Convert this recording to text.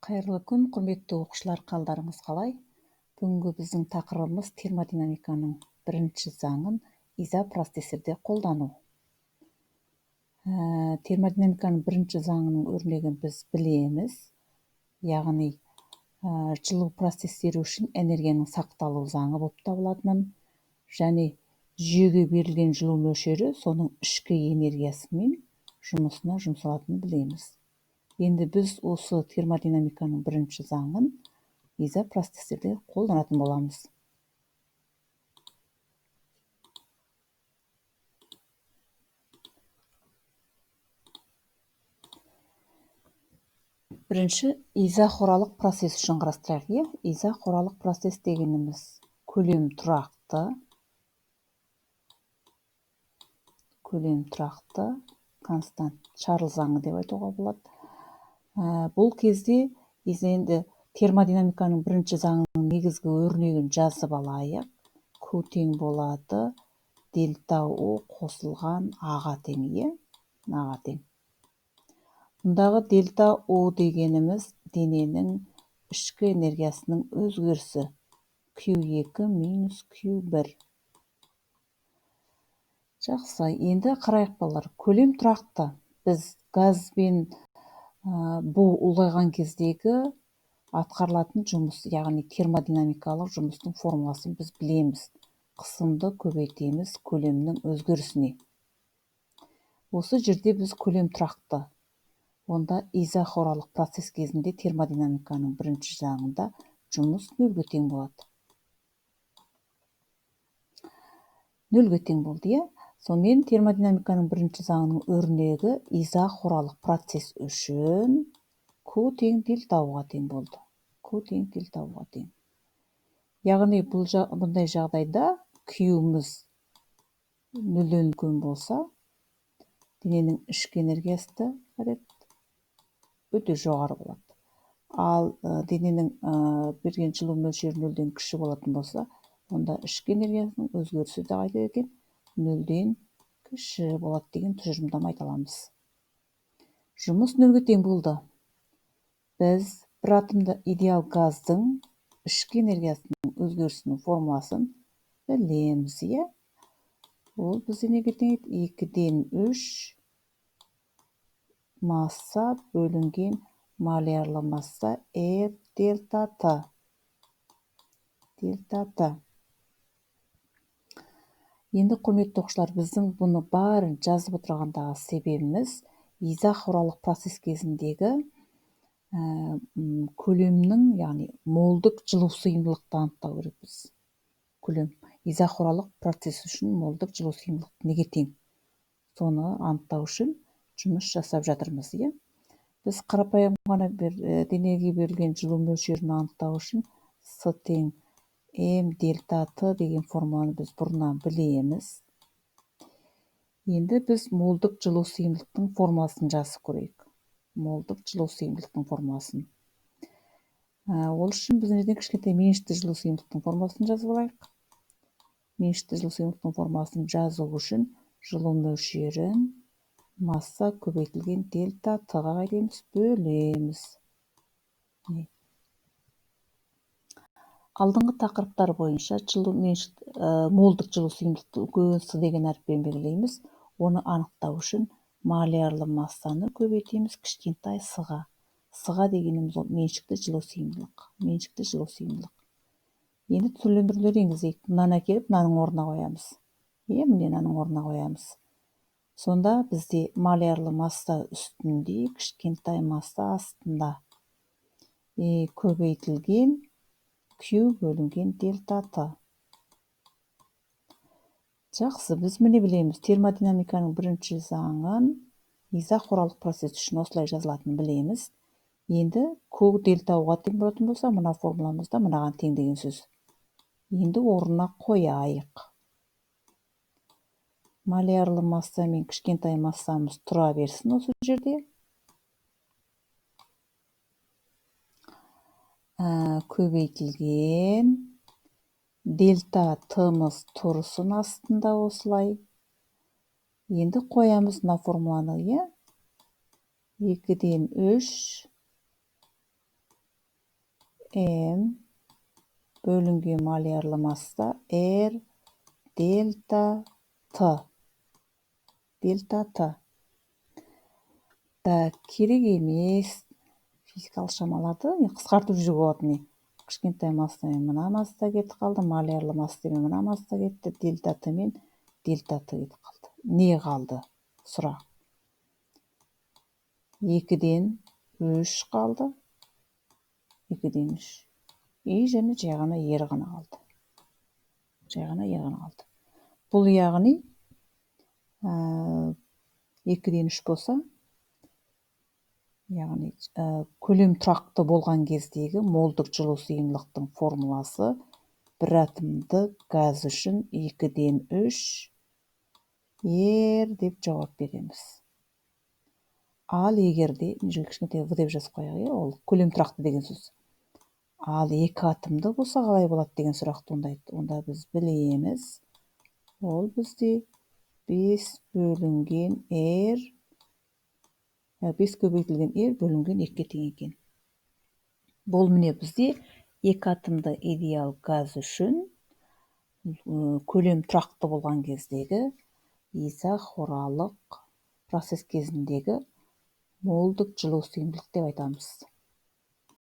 Қайырлы күн, құрметті оқушылар, қалдарыңыз қалай? Бүгінгі біздің тақырыбымыз термодинамиканың бірінші заңын изопроцессорде қолдану. Термодинамиканың бірінші заңының өрнегін біз білеміз. Яғни, жылу процестері үшін энергияның сақталу заңы болып табылатынын және жүйеге берілген жылу мөлшері соның ішкі энергиясымен жұмысына жұмсалатынын білеміз. Енді біз осы термодинамиканың бірінші заңын изопроцессорде қолданатын боламыз. Бірінші изохоралық процесс үшін қарастырайық, иә? Изохоралық процесс дегеніміз көлем тұрақты, констант Чарльз заңы деп айтуға болады. Бұл кезде енді термодинамиканың бірінші заңының негізгі өрнегін жазып алайық. Q тең болады дельта У қосылған А-ға тең, иә? А-ға тең. Бұндағы дельта У дегеніміз дененің ішкі энергиясының өзгерісі. Q2 минус Q1. Жақсы, енді қарайық балалар. Көлем тұрақты. Біз газ бен бу ұлғайған кездегі атқарылатын жұмыс, яғни термодинамикалық жұмыстың формуласын біз білеміз. Қысымды көбейтеміз көлемнің өзгерісіне. Осы жерде біз көлем тұрақты. Онда изохоралық процесс кезінде термодинамиканың бірінші заңында жұмыс нөлге тең болады. Нөлге тең болды, иә? Сонымен термодинамиканың бірінші заңының өрнегі изохоралық процесс үшін Q тең дельта U-ға тең болды. Q тең дельта U-ға тең. Яғни бұндай жағдайда Q-міз нөлден үлкен болса, дененің ішкі энергиясы да өте жоғары болады. Ал дененің берген жылу мөлшері нөлден кіші болатын болса, онда ішкі энергиясының өзгерісі де қайда екен? Нөлден кіші болады деген тұжырымдама айта аламыз. Жұмыс нөлге тең болды. Біз бір атомды идеал газдың ішкі энергиясының өзгерісінің формуласын білеміз, иә? Ол бізде неге тең еді? 2-ден 3 масса бөлінген молярлы масса R дельта Т. Дельта Т. Енді, құрметті оқушылар, біздің бұны барын жазып отырғандағы себебіміз изохоралық процесс кезіндегі көлемнің, яғни молдық жылу сыйымдылықты анықтау керекпіз. Көлем изохоралық процесс үшін молдық жылу сыйымдылық неге тең? Соны анықтау үшін жұмыс жасап жатырмыз, иә? Біз қарапайым ғана денеге берілген жылу мөлшерін анықтау үшін С тең М дельта Т деген формуланы біз бұрыннан білеміз. Енді біз молдық жылу сыйымдылықтың формуласын жазып көрейік. Молдық жылу сыйымдылықтың формуласын. Ол үшін біз мына жерден кішкентай меншікті жылу сыйымдылықтың формуласын жазып алайық. Меншікті жылу сыйымдылықтың формуласын жазу үшін жылу мөлшерін масса көбейтілген дельта Т-ға қайтеміз, бөлеміз. Алдыңғы тақырыптар бойынша молдық жылу сыйымдылықты үлкен С деген әріппен белгілейміз. Оны анықтау үшін молярлы массаны көбейтеміз кішкентай С-ға. С-ға дегеніміз ол меншікті жылу сыйымдылық. Меншікті жылу сыйымдылық. Енді түрлендірулер енгізейік. Мынаны әкеліп мынаның орнына қоямыз. Иә, міне мынаның орнына қоямыз. Сонда бізде молярлы масса үстінде, кішкентай масса астында. Көбейтілген Q бөлінген дельта Т. Жақсы, біз міне білеміз, термодинамиканың бірінші заңын изохоралық процесс үшін осылай жазылатынын білеміз. Енді Q дельта U-ға тең болатын болса, мына формуламызда мынаған тең деген сөз. Енді орнына қояйық. Молярлы масса мен кішкентай массамыз тұра берсін осы жерде. Көбейтілген дельта Т-мыз тұрсын астында осылай. Енді қоямыз мына формуланы, иә? 2-ден 3 М бөлінген молярлы масса R дельта Т. Дельта Т. Так, керек емес физикалық шамаларды қысқартып жүруге болады міне. Кішкентай массамен мына масса кетіп қалды, молярлы массамен мына масса кетті, дельта Т мен дельта Т кетіп қалды. Не қалды? Сұрақ. 2-ден 3 қалды. 2-ден 3. И және жай ғана R ғана қалды. Жай ғана R ғана қалды. Бұл яғни 2-ден 3 болса, яғни көлем тұрақты болған кездегі молдық жылу сыйымдылықтың формуласы бір атомды газ үшін 2-ден 3 R деп жауап береміз. Ал егер де, мына жерге кішкентай В деп жазып қояйық, ол көлем тұрақты деген сөз. Ал екі атомды болса қалай болады деген сұрақ туындайды. Онда біз білеміз, ол бізде 5 бөлінген R, 5 көбейтілген R бөлінген 2-ге тең екен. Бұл міне бізде екі атомды идеал газ үшін көлем тұрақты болған кездегі изохоралық процесс кезіндегі молдық жылу сыйымдылық деп айтамыз.